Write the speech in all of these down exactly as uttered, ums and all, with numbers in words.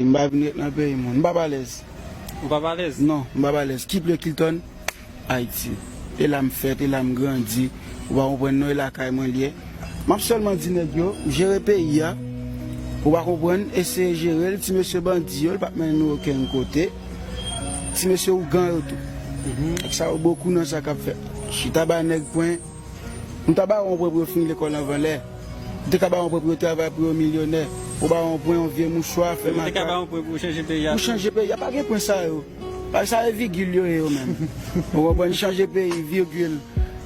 M pa vin ret nan peyi moun. M pa alèz. Ou pa alèz? Non, m pa alèz. Ki ple Kilton, Ayiti. E la m fèt, e la m grandi. Ou pa konprann non, e lakay mwen l ye. M ap sèlman di nèg yo, jere peyi a. Ou pa konprann, eseye jere l. Ti mesye bandi yo, l p ap mennen nou okenn kote. Ti mesye ougan yo tou. Nèg sa yo bokou nan sa k ap fèt. Chita ba nèg pwen. Nou ta ba yo yon pwen pou yo fini lekòl anvan lè. Nou te ka ba yo yon pwen pou yo travay pou yo milyonè. Ou ba yo yon pwen, yon vye mouchwa, fè makak. Nou te ka ba yo yon pwen pou yo chanje peyi a. Pou chanje peyi a, pa gen pwen sa yo. Paske sa e vigil yo ye yo menm. Ou konprann? Chanje peyi, vigil.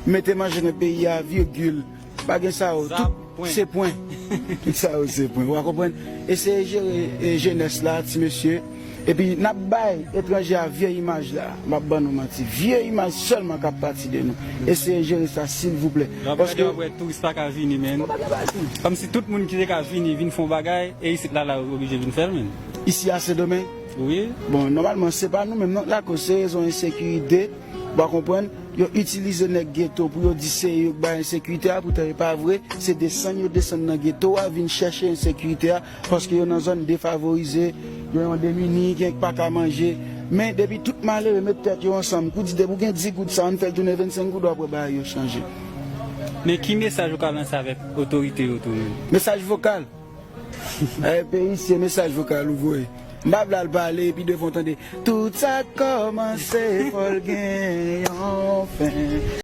Mete manje nan peyi a, vigil. Pa gen sa yo. Tout se pwen. Tout sa yo se pwen. Ou a konprann? Eseye jere e, jenès la, ti mesye. Epi n ap bay etranje a vye imaj la. M ap ban nou manti. Vye imaj sèlman k ap pati de nou. Eseye jere sa, silvouplè. Lè w ap gade, w ap wè touris pa ka vini, men. Kòmsi tout moun ki te ka vini, vin fè yon bagay, e isit la, la, yo oblije vin fè l, men. Isi a Sendomeng? Wi. Bon, nòmalman, se pa nou menm, non, lakoz se rezon ensekirite. Ou pa konprann? Yo itilize nèg geto pou yo di se yo k bay ensekirite a, poutan e pa vre. Se desann yo desann nan geto a, vin chèche ensekirite a, paske yo nan zòn defavorize, yo yon demini, gen k pa ka manje. Men depi tout malere met tèt yo ansanm, kou di depi w gen dis goud sa, ann fè l tounen vennsenk goud, w ap wè bagay yo chanje. Men ki mesaj ou ka lanse avèk otorite yo tou menm? Mesaj vokal. Eh, peyi se mesaj vokal ou voye. M pa vle al pale epi devan w tande. Tout sa k kòmanse, fò l gen yon fen.